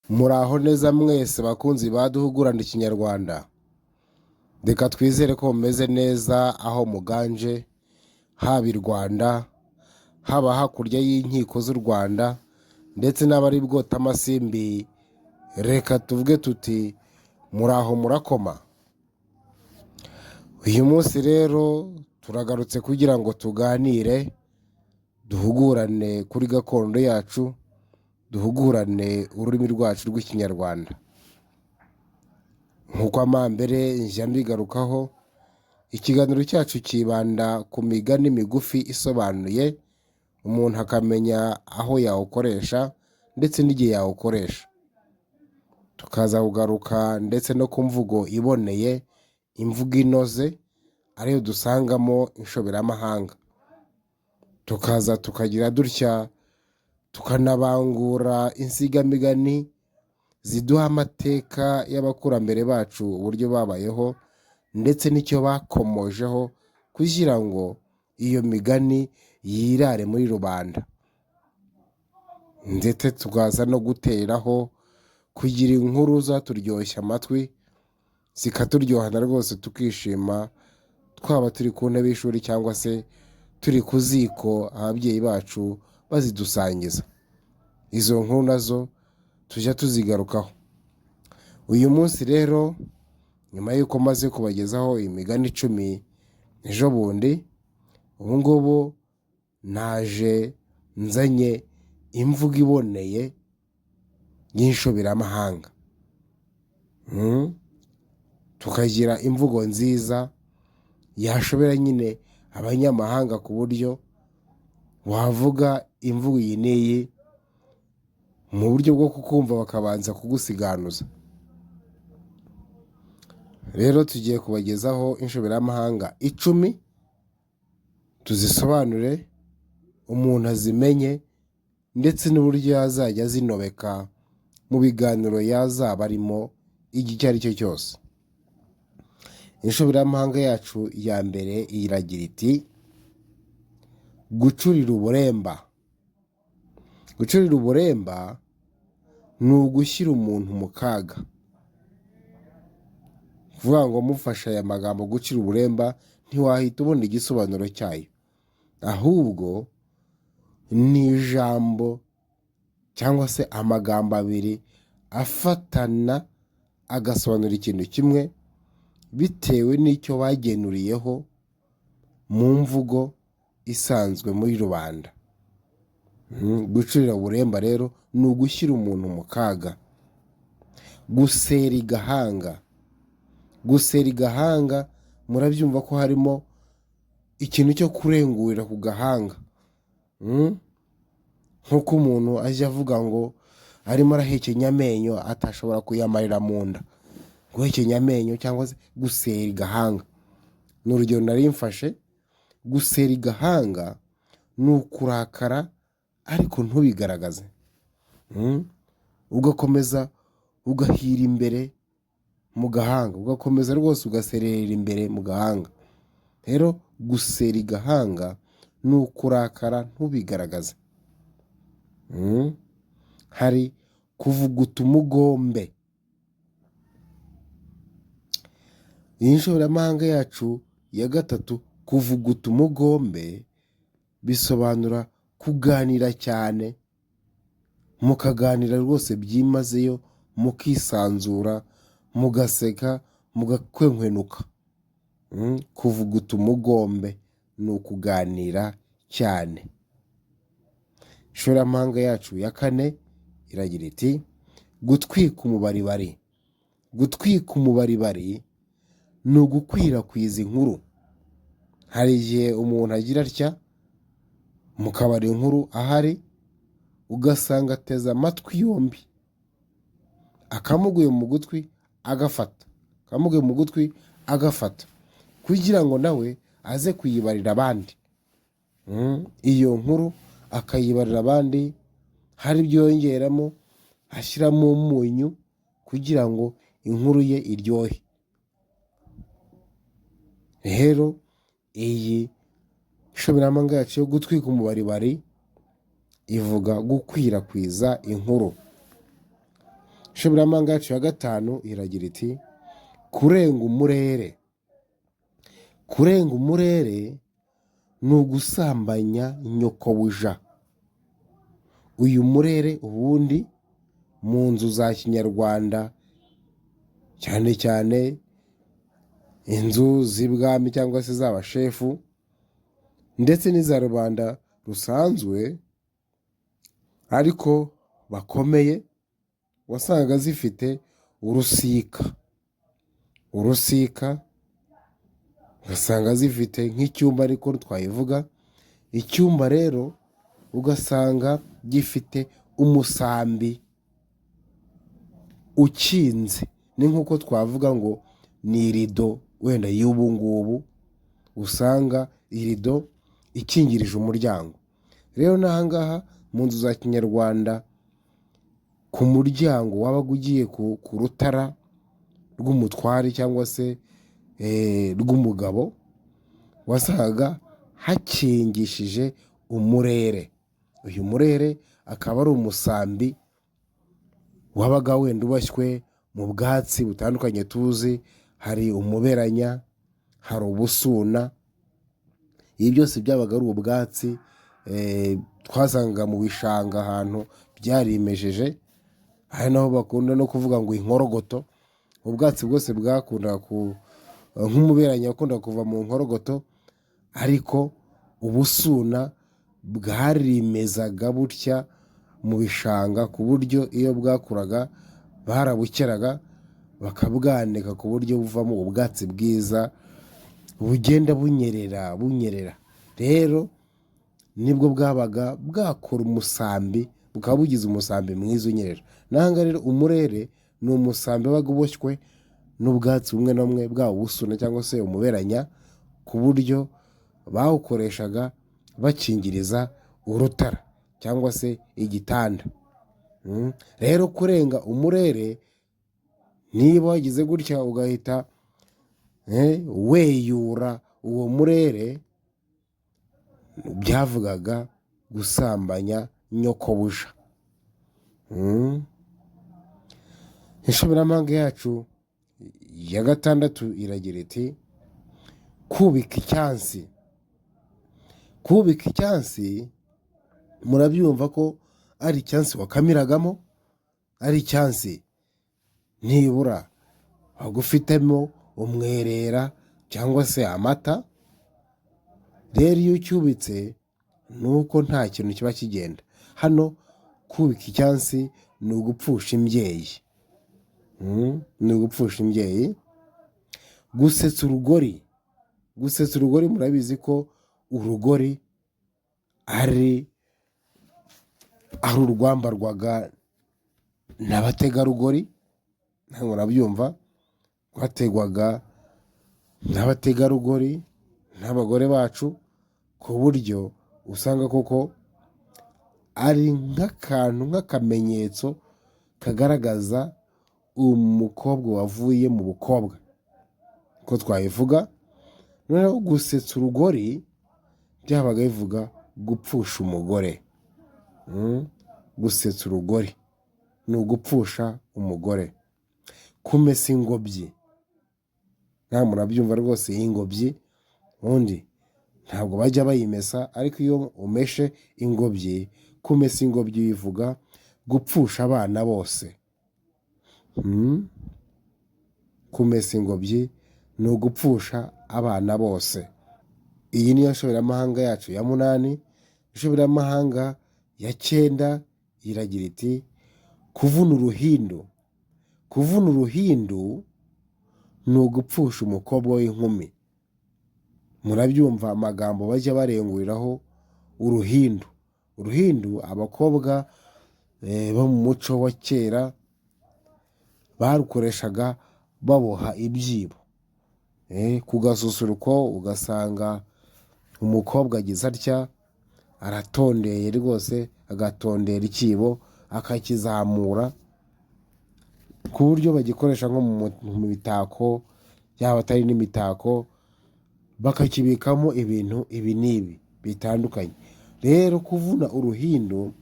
Muraho neza mwese bakunzi ba Duhugurane Ikinyarwanda, reka twizere ko mumeze neza aho muganje, haba i Rwanda, haba hakurya y'inkiko z'u Rwanda ndetse n'abari bwotamasimbi, reka tuvuge tuti muraho murakoma. Uyu munsi rero turagarutse kugira ngo tuganire, duhugurane kuri gakondo yacu, duhugurane ururimi rwacu rw'Ikinyarwanda. Nk'uko amambere njya mbigarukaho, ikiganiro cyacu cyibanda ku migani migufi isobanuye, umuntu akamenya aho yawukoresha ndetse n'igihe yawukoresha. Tukaza kugaruka ndetse no ku mvugo iboneye, imvugo inoze, ariyo dusangamo inshoberamahanga. Tukaza tukagira dutya tukanabangura insigamigani ziduha amateka y'abakurambere bacu uburyo babayeho ndetse n'icyo bakomojeho kugira ngo iyo migani yirare muri rubanda. Ndetse tukaza no guteraho kugira inkuru zaturyoshya amatwi, zikaturyohana rwose tukishima, twaba turi ku ntebe y'ishuri cyangwa se turi ku ziko ababyeyi bacu bazidusangiza. Izo nkuru nazo tujya tuzigarukaho. Uyu munsi rero nyuma y'uko maze kubagezaho imigani 10 ejo bundi, ubu ngubu naje nzanye imvugo iboneye y'inshoberamahanga. Tukagira imvugo nziza yashobera nyine abanyamahanga ku buryo wavuga imvugo iyi n'iyi mu buryo bwo kukumva bakabanza kugusiganuza. Rero tugiye kubagezaho inshoberamahanga 10, tuzisobanure umuntu azimenye ndetse n'uburyo yazajya azinobeka mu biganiro yazaba arimo igihe icyo ari cyo cyose. Inshoberamahanga yacu ya mbere iragira iti gucurira uburemba. Gucurira uburemba ni ugushyira umuntu mu kaga. Kuvuga ngo mufashe aya magambo gucira uburemba ntiwahita ubona igisobanuro cyayo, ahubwo ni ijambo cyangwa se amagambo abiri afatana agasobanura ikintu kimwe bitewe n'icyo bagenuriyeho mu mvugo isanzwe muri rubanda. Gucurira uburemba rero ni ugushyira umuntu mu kaga. Gusera igahanga. Gusera igahanga murabyumva ko harimo ikintu cyo kurengurira ku gahanga. Nk'uko umuntu ajya avuga ngo arimo arahekenya amenyo atashobora kuyamarira mu nda. Guhekenya amenyo cyangwa se gusera igahanga. Ni urugero nari mfashe, gusera igahanga ni ukurakara ariko ntubigaragaze. Ugakomeza ugahira imbere mu gahanga, ugakomeza rwose ugaserera imbere mu gahanga. Rero gusera igahanga ni ukurakara ntubigaragaze. Hari kuvuguta umugombe. Iyi nshoberamahanga yacu ya gatatu, kuvuguta umugombe bisobanura kuganira cyane, mukaganira rwose byimazeyo, mukisanzura, mugaseka, mugakwenkwenuka. Kuvuguta umugombe ni ukuganira cyane. Inshoberamahanga yacu ya kane iragira iti gutwika umubaribari. Gutwika umubaribari ni ugukwirakwiza inkuru. Hari igihe umuntu agira atya mukabara inkuru ahari, ugasanga ateze amatwi yombi, akamuguye mu gutwi agafata, akamuguye mu gutwi agafata, kugira ngo nawe aze kuyibarira abandi. Iyo nkuru akayibarira abandi, hari ibyo yongeramo, ashyiramo umunyu kugira ngo inkuru ye iryohe. Rero iyi inshoberamahanga yacu yo gutwika umubaribari ivuga gukwirakwiza inkuru. Inshoberamahanga yacu ya gatanu iragira iti kurenga umurere. Kurenga umurere ni ugusambanya nyokobuja. Uyu murere ubundi mu nzu za kinyarwanda, cyane cyane inzu z'ibwami cyangwa se z'abashefu ndetse n'iza rubanda rusanzwe ariko bakomeye, wasangaga zifite urusika. Urusika ugasanga zifite nk'icyumba, ariko twayivuga icyumba rero ugasanga gifite umusambi ukinze, ni nk'uko twavuga ngo ni irido wenda y'ubu ngubu, usanga irido ikingirije umuryango. Rero n'aha ngaha mu nzu za kinyarwanda, ku muryango wabaga ugiye ku rutara rw'umutware cyangwa se rw'umugabo, wasangaga hakingishije umurere. Uyu murere akaba ari umusambi wabaga wenda uboshywe mu bwatsi butandukanye tuzi, hari umuberanya, hari ubusuna, ibi byose byabaga ari ubwatsi twasangaga mu bishanga ahantu byarimejeje, ari naho bakunda no kuvuga ngo inkorogoto. Ubwatsi bwose bwakundaga nk'umuberanya wakundaga kuva mu nkorogoto, ariko ubusuna bwarimezaga butya mu bishanga, ku buryo iyo bwakuraga barabukeraga bakabwanika, ku buryo buvamo ubwatsi bwiza bugenda bunyerera bunyerera. Rero nibwo bwabaga bwakora umusambi, bukaba bugize umusambi mwiza unyerera. N'aha ngaha rero umurere ni umusambi wabaga uboshywe n'ubwatsi bumwe na bumwe, bwaba ubusuna cyangwa se umuberanya, ku buryo bawukoreshaga bakingiriza urutara cyangwa se igitanda. Rero kurenga umurere, niba wagize gutya ugahita weyura uwo murere, byavugaga gusambanya nyokobuja. Inshoberamahanga yacu ya gatandatu iragira iti kubika icyansi. Kubika icyansi murabyumva ko ari icyansi wakamiragamo, ari icyansi nibura waba umwerera cyangwa se amata. Rero iyo ucyubitse ni uko nta kintu kiba kigenda. Hano kubika icyansi ni ugupfusha imbyeyi, ni ugupfusha imbyeyi. Gusetsa urugori, gusetsa urugori murabizi ko urugori ari urwambarwaga n'abategarugori, murabyumva, rwategwaga n'abategarugori n'abagore bacu, ku buryo usanga koko ari nk'akantu nk'akamenyetso kagaragaza umukobwa wavuye mu bukobwa, uko twabivuga. Noneho gusetsa urugori byabaga bivuga gupfusha umugore. Gusetsa urugori ni ugupfusha umugore. Kumesa ingobyi, nawe murabyumva rwose, iyi ngobyi ubundi ntabwo bajya bayimesa, ariko iyo umeshe ingobyi, kumesa ingobyi bivuga gupfusha abana bose. Kumesa ingobyi ni ugupfusha abana bose. Iyi niyo nshoberamahanga yacu ya munani. Inshoberamahanga ya cyenda iragira iti kuvuna uruhindu. Kuvuna uruhindu ni ugupfusha umukobwa w'inkumi. Murabyumva amagambo bajya barenguriraho uruhindu. Uruhindu abakobwa bo mu muco wa kera barukoreshaga baboha ibyibo. Ku gasusuruko ugasanga umukobwa agize atya aratondeye rwose, agatondera icyibo akakizamura, ku buryo bagikoresha nko mu mitako, yaba atari n'imitako, bakakibikamo ibintu ibi n'ibi bitandukanye. Rero kuvuna uruhindu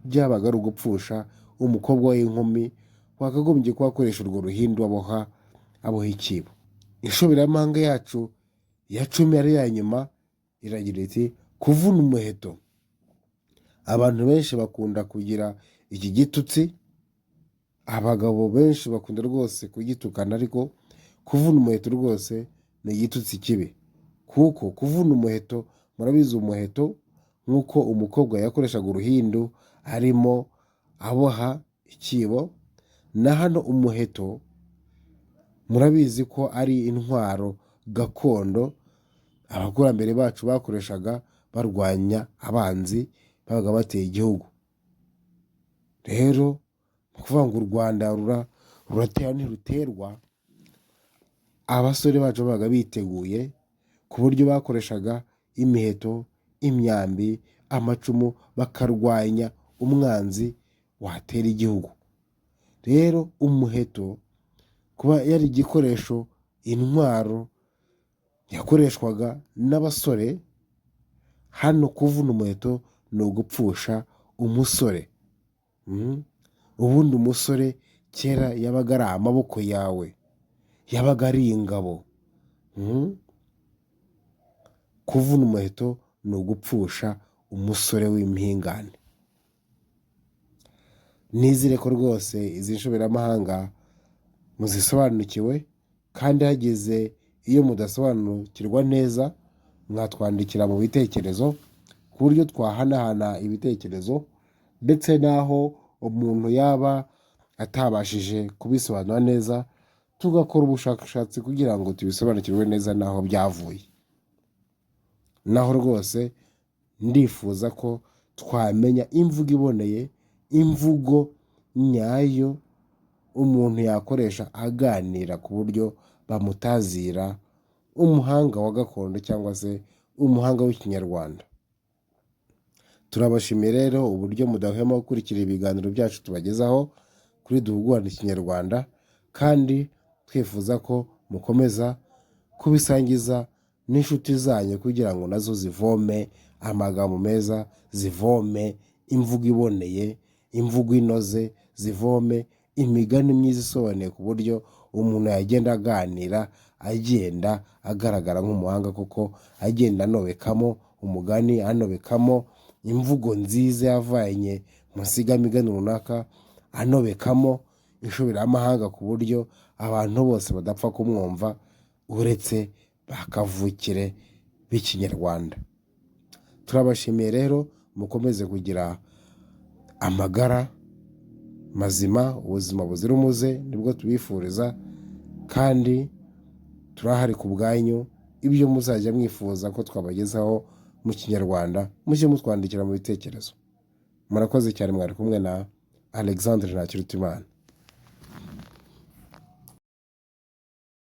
byabaga ari ugupfusha umukobwa w'inkumi wakagombye kuba akoresha urwo ruhindu aboha ikibo. Inshoberamahanga yacu ya 10 ari iya nyuma iragira iti: kuvuna umuheto. Abantu benshi bakunda kugira iki gitutsi, abagabo benshi bakunda rwose kugitukana, ariko kuvuna umuheto rwose ni igitutsi kibi, kuko kuvuna umuheto, murabizi umuheto nk'uko umukobwa yakoreshaga uruhindu arimo aboha ikibo, na hano umuheto murabizi ko ari intwaro gakondo abakurambere bacu bakoreshaga barwanya abanzi babaga bateye igihugu. Rero ni ukuvuga ngo u Rwanda ruratera ntiruterwa, abasore bacu babaga biteguye ku buryo bakoreshaga imiheto, imyambi, amacumu, bakarwanya umwanzi watera igihugu. Rero umuheto kuba yari igikoresho, intwaro yakoreshwaga n'abasore, hano kuvuna umuheto ni ugupfusha umusore. Ubundi umusore kera yabaga ari amaboko yawe, yabaga ari ingabo. Kuvuna umuheto ni ugupfusha umusore w'impingane. Nizere ko rwose izi nshoberamahanga muzisobanukiwe, kandi hagize iyo mudasobanukirwa neza mwatwandikira mu bitekerezo, ku buryo twahanahana ibitekerezo, ndetse n'aho umuntu yaba atabashije kubisobanura neza tugakora ubushakashatsi kugira ngo tubisobanukirwe neza n'aho byavuye. Naho rwose ndifuza ko twamenya imvugo iboneye, imvugo nyayo umuntu yakoresha aganira ku buryo bamutazira umuhanga wa gakondo cyangwa se umuhanga w'Ikinyarwanda. Turabashimiye rero uburyo mudahwema gukurikira ibiganiro byacu tubagezaho kuri Duhugurane Ikinyarwanda, kandi twifuza ko mukomeza kubisangiza n'inshuti zanyu kugira ngo nazo zivome amagambo meza, zivome imvugo iboneye, imvugo inoze, zivome imigani myiza isobanuye ku buryo umuntu yagenda aganira agenda agaragara nk'umuhanga kuko agenda anobekamo umugani, anobekamo imvugo nziza yavanye mu nsigamigani runaka, anobekamo inshoberamahanga ku buryo abantu bose badapfa kumwumva uretse ba kavukire b'Ikinyarwanda. Turabashimiye rero, mukomeze kugira amagara mazima, ubuzima buzira umuze nibwo tubifuriza, kandi turahari ku bwanyu, ibyo muzajya mwifuza ko twabagezaho mu Kinyarwanda mujye mutwandikira mu bitekerezo. Murakoze cyane, mwari kumwe na Alexandre Ntakirutimana.